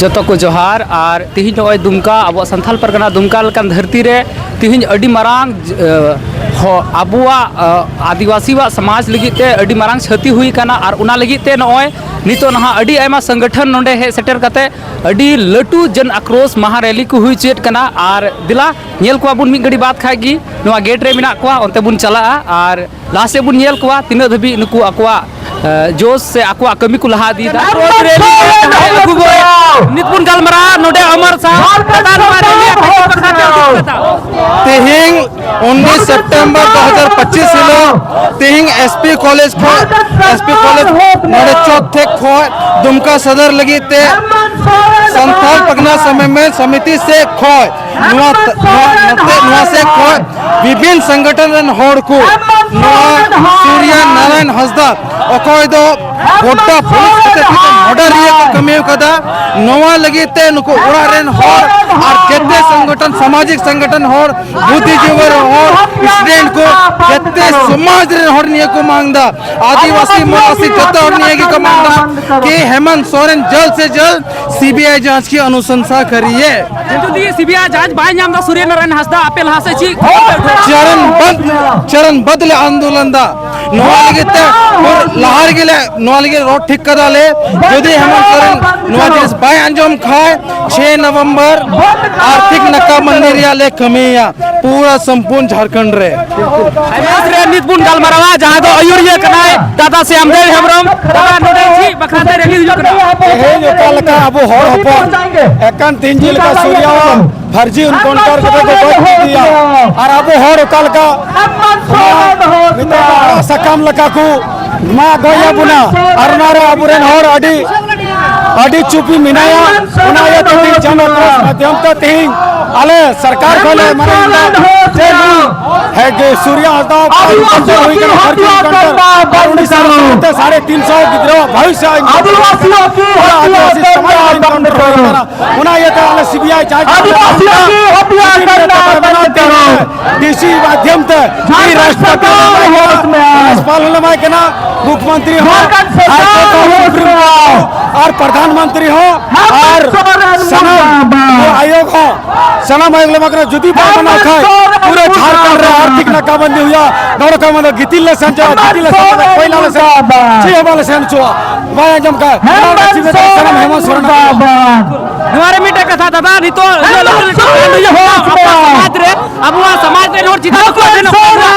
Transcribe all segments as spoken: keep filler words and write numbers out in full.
ᱡᱚᱛᱚ ᱠᱚ ᱡᱚᱦᱟᱨ᱾ ᱟᱨ ᱛᱤᱦᱤᱧ ᱱᱚᱜᱼᱚᱭ ᱫᱩᱢᱠᱟ, ᱟᱵᱚᱣᱟᱜ ᱥᱟᱱᱛᱟᱲ ᱯᱟᱨᱜᱟᱱᱟ ᱫᱩᱢᱠᱟ ᱞᱮᱠᱟᱱ ᱫᱷᱟᱹᱨᱛᱤ ᱨᱮ ᱛᱤᱦᱤᱧ ᱟᱹᱰᱤ ᱢᱟᱨᱟᱝ, ᱟᱹ, ᱦᱚ-, ᱟᱵᱚᱣᱟᱜ, ᱟᱹ, ᱟᱹᱫᱤᱵᱟᱹᱥᱤᱣᱟᱜ ᱥᱚᱢᱟᱡᱽ ᱞᱟᱹᱜᱤᱫ ᱛᱮ ᱟᱹᱰᱤ ᱢᱟᱨᱟᱝ ᱪᱷᱟᱹᱛᱤ ᱦᱩᱭ ᱟᱠᱟᱱᱟ᱾ ᱟᱨ ᱚᱱᱟ ᱞᱟᱹᱜᱤᱫ ᱛᱮ ᱱᱚᱜᱼᱚᱭ ᱱᱤᱛᱚᱜ ᱱᱟᱦᱟᱜ ᱟᱹᱰᱤ ᱟᱭᱢᱟ ᱥᱚᱝᱜᱚᱴᱷᱚᱱ ᱱᱚᱰᱮ ᱦᱮᱡ ᱥᱮᱴᱮᱨ ᱠᱟᱛᱮ ᱟᱹᱰᱤ ᱞᱟᱹᱴᱩ ᱡᱚᱱ ᱟᱠᱨᱳᱥ ᱢᱟᱦᱟ ᱨᱮᱞᱤ ᱠᱚ ᱦᱩᱭ ᱦᱚᱪᱚᱭᱮᱫ ᱠᱟᱱᱟ᱾ ᱟᱨ ᱫᱮᱞᱟ ᱧᱮᱞ ᱠᱚᱣᱟ ᱵᱚᱱ ᱢᱤᱫ ᱜᱷᱟᱹᱲᱤ ᱵᱟᱫ ᱠᱷᱟᱡ ᱜᱮ ᱱᱚᱣᱟ ᱜᱮᱴ ᱨᱮ ᱢᱮᱱᱟᱜ ᱠᱚᱣᱟ, ᱚᱱᱛᱮ ᱵᱚᱱ ᱪᱟᱞᱟᱜᱼᱟ᱾ ᱟᱨ ᱞᱟᱦᱟ ᱥᱮᱫ ᱵᱚᱱ ᱧᱮᱞ ᱠᱚᱣᱟ ᱛᱤᱱᱟᱹᱜ ᱫᱷᱟᱹᱵᱤᱡ ᱱᱩᱠᱩ ᱟᱠᱚᱣᱟᱜ, ᱮ, ᱡᱳᱥ ᱥᱮ ᱟᱠᱚᱣᱟᱜ ᱠᱟᱹᱢᱤ ᱠᱚ ᱞᱟᱦᱟ ᱤᱫᱤᱭᱮᱫᱟ᱾ ᱨᱳᱰ ᱨᱮᱞᱤ ᱨᱮ ᱡᱟᱦᱟᱸᱭ ᱟᱹᱜᱩ ᱜᱚᱭ, ᱱᱤᱛ ᱵᱚᱱ ᱜᱟᱞᱢᱟᱨᱟᱣᱟ ᱱᱚᱰᱮ ᱚᱢᱚᱨ ᱥᱟᱦ ᱫᱟᱫᱟ ᱱᱚᱣᱟ ᱨᱮᱞᱤ ᱟᱯᱮ ᱪᱮᱫ ᱵᱟᱠᱷᱨᱟ ᱛᱮ ᱩᱫᱩᱜ ᱠᱟᱫᱟ? ᱛᱮᱦᱮᱧ ᱩᱱᱤᱥ ᱥᱮᱯᱴᱮᱢᱵᱚᱨ ᱫᱩ ᱦᱟᱡᱟᱨ ᱯᱚᱸᱪᱤᱥ ᱦᱤᱞᱳᱜ ᱛᱮᱦᱮᱧ ᱮᱥ ᱯᱤ ᱠᱚᱞᱮᱡᱽ ᱠᱷᱚᱱ, ᱮᱥ ᱯᱤ ᱠᱚᱞᱮᱡᱽ ᱱᱚᱰᱮ ᱪᱚᱠ ᱴᱷᱮᱡ ᱠᱷᱚᱱ ᱫᱩᱢᱠᱟ ᱥᱚᱫᱚᱨ ᱞᱟᱹᱜᱤᱫ ᱛᱮ ᱥᱟᱱᱛᱟᱲ ᱯᱟᱨᱜᱟᱱᱟ ᱥᱚᱢᱢᱮᱞᱚᱱ ᱥᱚᱢᱤᱛᱤ ᱥᱮᱫ ᱠᱷᱚᱱ ᱱᱚᱣᱟ, ᱱᱚᱣᱟ, ᱱᱚᱛᱮ ᱱᱚᱣᱟ ᱥᱮᱫ ᱠᱷᱚᱱ ᱵᱤᱵᱷᱤᱱ ᱥᱚᱝᱜᱚᱴᱷᱚᱱ ᱨᱮᱱ ᱦᱚᱲ ᱠᱚ ᱱᱚᱣᱟ ᱥᱩᱨᱭᱟ ᱱᱟᱨᱟᱭᱚᱱ ᱦᱟᱸᱥᱫᱟ, ᱚᱠᱚᱭ ᱫᱚ ᱜᱚᱰᱰᱟ ᱯᱩᱞᱤᱥ ᱠᱟᱛᱮ ᱢᱚᱰᱟᱨ ᱨᱮᱭᱟᱜ ᱠᱚ ᱠᱟᱹᱢᱤ ᱟᱠᱟᱫᱟ, ᱱᱚᱣᱟ ᱞᱟᱹᱜᱤᱫ ᱛᱮ ᱱᱩᱠᱩ ᱚᱲᱟᱜ ᱨᱮᱱ ᱦᱚᱲ ᱟᱨ ᱡᱮᱛᱮ ᱥᱚᱝᱜᱚᱴᱷᱚᱱ, ᱥᱟᱢᱟᱡᱤᱠ ᱥᱚᱝᱜᱚᱴᱷᱚᱱ ᱦᱚᱲ, ᱵᱩᱫᱽᱫᱷᱤᱡᱤᱵᱤ ᱨᱮᱱ ᱦᱚᱲ, ᱥᱴᱩᱰᱮᱱᱴ ᱠᱚ, ᱡᱮᱛᱮ ᱥᱚᱢᱟᱡᱽ ᱨᱮᱱ ᱦᱚᱲ ᱱᱤᱭᱟᱹ ᱠᱚ ᱢᱟᱝ ᱮᱫᱟ᱾ ᱟᱹᱫᱤᱵᱟᱹᱥᱤ ᱢᱚᱫᱟᱥᱤ ᱡᱚᱛᱚ ᱦᱚᱲ ᱱᱤᱭᱟᱹ ᱜᱮᱠᱚ ᱢᱟᱝ ᱮᱫᱟ ᱠᱤ ᱦᱮᱢᱚᱱᱛ ᱥᱚᱨᱮᱱ ᱡᱚᱞᱫ ᱥᱮ ᱡᱚᱞᱫ ᱥᱤᱵᱤᱟᱭ ᱡᱟᱸᱪ ᱠᱤ ᱚᱱᱩᱥᱚᱝᱥᱟ ᱠᱟᱨᱤᱭᱮ᱾ ᱡᱩᱫᱤ ᱥᱤᱵᱤᱟᱭ ᱡᱟᱸᱪ ᱵᱟᱭ ᱧᱟᱢ ᱮᱫᱟ ᱥᱩᱨᱭᱚ ᱱᱟᱨᱟᱭᱚᱱ ᱦᱟᱸᱥᱫᱟ, ᱟᱯᱮ ᱞᱟᱦᱟ ᱥᱮᱫ ᱪᱮᱫ ᱪᱚᱨᱚᱱ ᱵᱚᱫ, ᱪᱚᱨᱚᱱ ᱵᱚᱫ ᱞᱮ ᱟᱱᱫᱳᱞᱚᱱ ᱫᱟ᱾ ᱱᱚᱣᱟ ᱞᱟᱹᱜᱤᱫ ᱛᱮ ᱞᱟᱦᱟ ᱨᱮᱜᱮ ᱞᱮ ᱱᱚᱣᱟ ᱞᱟᱹᱜᱤᱫ ᱨᱚᱲ ᱴᱷᱤᱠ ᱠᱟᱫᱟ ᱞᱮ, ᱡᱩᱫᱤ ᱦᱮᱢᱚᱱᱛ ᱥᱚᱨᱮᱱ ᱱᱚᱣᱟ ᱡᱤᱱᱤᱥ ᱵᱟᱭ ᱟᱸᱡᱚᱢ ᱠᱷᱟᱱ ᱪᱷᱚᱭ ᱱᱚᱵᱷᱮᱢᱵᱚᱨ ᱟᱨᱛᱷᱤᱠ ᱱᱟᱠᱟᱵᱟᱱᱫᱤ ᱨᱮᱭᱟᱜ ᱞᱮ ᱠᱟᱹᱢᱤᱭᱟ ᱯᱩᱨᱟᱹ ᱥᱚᱢᱯᱩᱨᱱ ᱡᱷᱟᱲᱠᱷᱚᱸᱰ ᱨᱮ᱾ ᱟᱭᱢᱟᱥ ᱨᱮ ᱱᱤᱛ ᱵᱚᱱ ᱜᱟᱞᱢᱟᱨᱟᱣᱟ, ᱡᱟᱦᱟᱸᱭ ᱫᱚ ᱟᱹᱭᱩᱨᱤᱭᱟᱹ ᱠᱟᱱᱟᱭ ᱫᱟᱫᱟ ᱥᱭᱟᱢᱫᱮᱣ ᱦᱮᱢᱵᱨᱚᱢ᱾ ᱫᱟᱫᱟ, ᱱᱚᱰᱮ ᱪᱮᱫ ᱵᱟᱠᱷᱨᱟ ᱛᱮ ᱨᱮᱞᱤ ᱦᱩᱭᱩᱜ ᱠᱟᱱᱟ? ᱛᱮᱦᱮᱧ ᱚᱠᱟ ᱞᱮᱠᱟ ᱟᱵᱚ ᱦᱚᱲ ᱦᱚᱯᱚᱱ ᱮᱠᱟᱱ ᱛᱤᱱ ᱡᱮᱞᱮᱠᱟ ᱥᱩᱨᱭᱟᱣᱟᱜ ᱯᱷᱟᱹᱨᱡᱤ ᱮᱱᱠᱟᱣᱩᱱᱴᱟᱨ ᱠᱟᱛᱮ ᱠᱚ ᱜᱚᱡ ᱠᱮᱫᱮᱭᱟ, ᱟᱨ ᱟᱵᱚ ᱦᱚᱲ ᱚᱠᱟ ᱞᱮᱠᱟ ᱱᱤᱛᱚᱜ ᱟᱲᱟᱜ ᱥᱟᱠᱟᱢ ᱞᱮᱠᱟ ᱠᱚ ᱢᱟ ᱜᱚᱡ ᱮᱫ ᱵᱚᱱᱟ, ᱟᱨ ᱚᱱᱟ ᱨᱮ ᱟᱵᱚᱨᱮᱱ ᱦᱚᱲ ᱟᱹᱰᱤ, ᱟᱹᱰᱤ ᱪᱩᱯᱤ ᱢᱮᱱᱟᱭᱟ᱾ ᱚᱱᱟ ᱤᱭᱟᱹᱛᱮ ᱛᱮᱦᱮᱧ ᱡᱚᱱ ᱟᱠᱨᱳᱥ ᱢᱟᱫᱷᱭᱚᱢ ᱛᱮ ᱛᱮᱦᱮᱧ ᱟᱞᱮ ᱥᱚᱨᱠᱟᱨ ᱠᱷᱚᱱ ᱞᱮ ᱢᱟᱱᱟᱣ ᱮᱫᱟ ᱡᱮ ᱱᱩᱭ ᱦᱮ ᱜᱮ ᱥᱩᱨᱭᱟ ᱦᱟᱸᱥᱫᱟ ᱮᱱᱠᱟᱣᱩᱱᱴᱟᱨ ᱦᱩᱭ ᱠᱟᱱᱟ, ᱯᱷᱟᱹᱨᱡᱤ ᱮᱱᱠᱟᱣᱩᱱᱴᱟᱨ, ᱟᱨ ᱩᱱᱤ ᱥᱟᱶ ᱥᱟᱶᱛᱮ ᱥᱟᱲᱮ ᱛᱤᱱ ᱥᱚ ᱜᱤᱫᱽᱨᱟᱹᱣᱟᱜ ᱵᱷᱚᱵᱤᱥᱥᱚ ᱟᱹᱧ ᱟᱹᱫᱤᱵᱟᱹᱥᱤ ᱥᱚᱢᱟᱡᱽ ᱨᱮᱱ ᱚᱱᱟ ᱤᱭᱟᱹᱛᱮ ᱟᱞᱮ ᱥᱤᱵᱤᱟᱭ ᱡᱟᱦᱟᱸᱭ ᱟᱹᱫᱤᱵᱟᱹᱥᱤ ᱠᱚ ᱦᱚᱸ ᱦᱚᱛᱭᱟ ᱠᱟᱱᱟ ᱵᱮᱱᱟᱣ ᱛᱮ ᱰᱤᱥᱤ ᱢᱟᱫᱷᱭᱚᱢ ᱛᱮ ᱡᱷᱟᱲᱠᱷᱚᱸᱰ ᱨᱟᱡᱽᱯᱟᱞ ᱥᱚᱨᱠᱟᱨ ᱦᱚᱸ ᱦᱳᱥ ᱢᱮ᱾ ᱨᱟᱡᱽᱯᱟᱞ ᱦᱚᱸᱞᱮ ᱮᱢᱟᱭ ᱠᱟᱱᱟ, ᱢᱩᱠᱷᱢᱚᱱᱛᱨᱤ ᱦᱚᱸ, ᱡᱷᱟᱲᱠᱷᱚᱸᱰ ᱥᱚᱨᱠᱟᱨ ᱦᱚᱸ ᱦᱳᱥ ᱢᱮ᱾ ᱟᱨ ᱯᱨᱚᱫᱷᱟᱱ ᱢᱚᱱᱛᱨᱤ ᱦᱚᱸ, ᱟᱨ ᱥᱟᱱᱟᱢ ᱟᱭᱳᱜᱽ ᱦᱚᱸ, ᱥᱟᱱᱟᱢ ᱟᱭᱳᱜᱽ ᱞᱮ ᱮᱢᱟ ᱠᱟᱱᱟ᱾ ᱡᱩᱫᱤ ᱵᱟᱭ ᱢᱟᱱᱟᱣ ᱠᱷᱟᱱ ᱯᱩᱨᱟᱹ ᱡᱷᱟᱲᱠᱷᱚᱸᱰ ᱨᱮ ᱟᱨᱛᱷᱤᱠ ᱱᱟᱠᱟᱵᱟᱱᱫᱤ ᱦᱩᱭᱩᱜᱼᱟ᱾ ᱱᱚᱰᱮ ᱠᱷᱚᱱ ᱫᱚ ᱜᱤᱛᱤᱞ ᱞᱮ ᱥᱮᱱ ᱪᱟᱞᱟᱜᱼᱟ, ᱜᱤᱛᱤᱞ ᱞᱮ ᱥᱮᱱ ᱪᱟᱞᱟᱜᱼᱟ, ᱠᱚᱭᱞᱟ ᱞᱮ ᱥᱮᱱ ᱪᱟᱞᱟᱜᱼᱟ, ᱵᱟᱭ ᱟᱸᱡᱚᱢ ᱠᱷᱟᱱ ᱱᱚᱰᱮ ᱥᱤᱵᱤ ᱫᱚ ᱥᱟᱱᱟᱢ ᱦᱮᱢᱚᱱᱛ ᱥᱚᱨᱮᱱ᱾ ᱱᱚᱣᱟ ᱨᱮ ᱢᱤᱫᱴᱮᱱ ᱠᱟᱛᱷᱟ ᱫᱟᱫᱟ, ᱱᱤᱛᱚᱜ ᱤᱭᱟᱹ ᱞᱟᱹᱴᱩ ᱞᱟᱹᱴᱩ ᱠᱟᱹᱢᱤ ᱦᱩᱭᱩᱜ ᱠᱟᱱᱟ, ᱟᱵᱚᱣᱟᱜ ᱥᱚᱢᱟᱡᱽ ᱨᱮ, ᱟᱵᱚᱣᱟᱜ ᱥᱚᱢᱟᱡᱽ ᱨᱮᱱ ᱦᱚᱲ ᱪᱮᱫᱟᱜ ᱠᱚ ᱮᱵᱷᱮᱱᱚᱜ ᱠᱟᱱᱟ?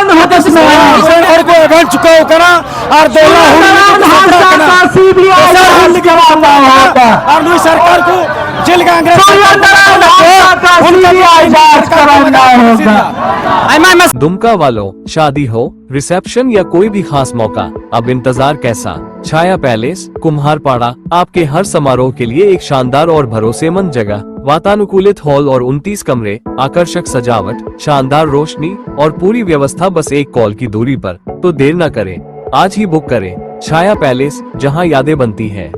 ᱦᱚᱲ ᱠᱚ ᱮᱵᱷᱮᱱ ᱪᱩᱠᱟᱹᱣ ᱠᱟᱱᱟ ᱟᱨ ᱫᱚᱦᱲᱟ ᱦᱩᱲᱩ ᱞᱟᱹᱜᱤᱫ ᱠᱚ ᱥᱟᱯᱲᱟᱣ ᱠᱟᱱᱟ᱾ ᱫᱚᱥᱟᱨ ᱦᱩᱞ ᱞᱟᱹᱜᱤᱫ ᱠᱚ ᱥᱟᱯᱲᱟᱣ ᱠᱟᱱᱟ ᱟᱨ ᱱᱩᱭ ᱥᱚᱨᱠᱟᱨ ᱠᱚ ᱪᱮᱫ ᱞᱮᱠᱟ ᱟᱝᱨᱮᱡᱽ ᱥᱚᱨᱠᱟᱨ ᱠᱚ ᱵᱮᱱᱟᱣ ᱞᱮᱫ ᱠᱚᱣᱟ, ᱚᱱᱠᱟ ᱜᱮ ᱥᱚᱨᱠᱟᱨ ᱠᱚ ᱵᱮᱱᱟᱣ ᱞᱮᱫ ᱠᱚᱣᱟ᱾ ᱟᱭᱢᱟ ᱟᱭᱢᱟ ᱫᱩᱢᱠᱟ ᱣᱟᱞᱳ, शादी हो, रिसेप्शन या कोई भी खास मौका, अब इंतजार कैसा? छाया पैलेस, कुम्हारपाड़ा, आपके हर समारोह के लिए एक शानदार और भरोसेमंद जगह। वातानुकूलित हॉल और उनतीस कमरे, आकर्षक सजावट, शानदार रोशनी और पूरी व्यवस्था बस एक कॉल की दूरी पर। तो देर न करें, आज ही बुक करें। छाया पैलेस, जहां यादें बनती हैं।